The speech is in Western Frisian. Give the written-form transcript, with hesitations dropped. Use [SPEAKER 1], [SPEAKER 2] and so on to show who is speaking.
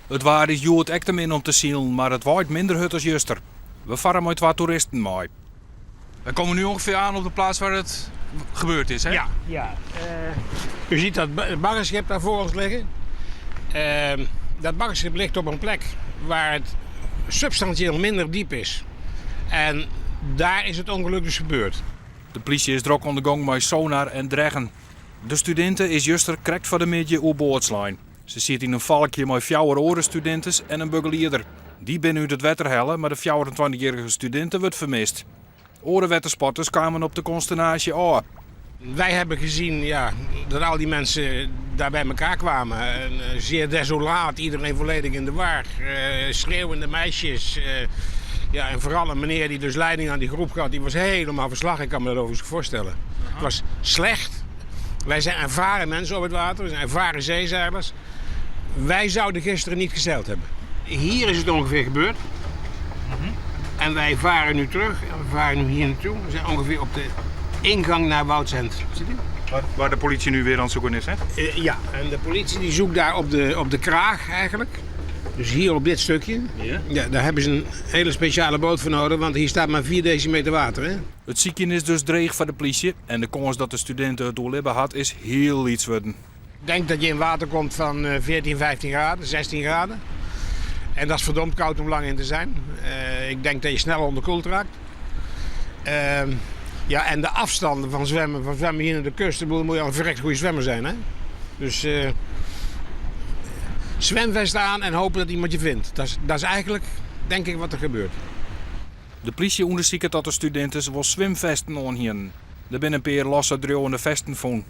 [SPEAKER 1] It waar is hjoed ek te min om te silen, mar it waait minder hurd as juster. We farre mei twa toeristen mei. We komen nu ongeveer aan op de plaats waar het gebeurd is, hè?
[SPEAKER 2] Ja, ja. Uh, u ziet dat baggerschip daar voor ons liggen. Uh, dat baggerschip ligt op een plek waar het substantieel minder diep is. En daar is het ongeluk dus gebeurd.
[SPEAKER 1] De plysje is drok oan de gong mei sonar en dreggen. De studinte is juster krekt foar de middei oerboard slein. Se siet yn in falkje mei fjouwer oare studintes en in begelieder. Dy binne út it wetter helle, mar de fjouwerentweintichjierrige studinte wurdt fermist. Oare wettersporters kamen op de konsternaasje ôf.
[SPEAKER 2] Wij hebben gezien ja, dat al die mensen daar bij elkaar kwamen. En, eh, zeer desolaat, iedereen volledig in de war. Uh, schreeuwende meisjes. Uh, ja, en vooral een meneer die dus leiding aan die groep gaf, die was helemaal van slag. Ik kan me dat overigens voorstellen. Het was slecht. Wij zijn ervaren mensen op het water, we zijn ervaren zeezeilers. Wij zouden gisteren niet gezeild hebben. Hier is het ongeveer gebeurd. En wij varen nu terug. We varen nu hier naartoe. We zijn ongeveer op de ingang naar Woudsend. Ziet u?
[SPEAKER 1] Waar, waar de politie nu weer aan het zoeken is, hè?
[SPEAKER 2] Ja, en de politie die zoekt daar op de kraag eigenlijk. Dus hier op dit stukje.
[SPEAKER 1] Ja?
[SPEAKER 2] Ja, daar hebben ze een hele speciale boot voor nodig, want hier staat maar 4 decimeter water. Hè?
[SPEAKER 1] It sykjen is dus dreech foar de plysje en de kâns dat de studinte it oerlibbe hat is hiel lyts wurden.
[SPEAKER 2] Ik denk dat je in water komt van 14, 15 graden, 16 graden. En dat is verdomd koud om lang in te zijn. Ik denk dat je snel onderkoeld raakt. Ja, en de afstanden van zwemmen hier naar de kust, dan moet je al een verrekt goede zwemmer zijn. Hè? Dus zwemvest aan en hopen dat iemand je vindt. Dat is eigenlijk, denk ik, wat er gebeurt.
[SPEAKER 1] De plysje ûndersiket oft de studintes wol swimfesten oan hienen. Der binne in pear losse driuwende festen fûn.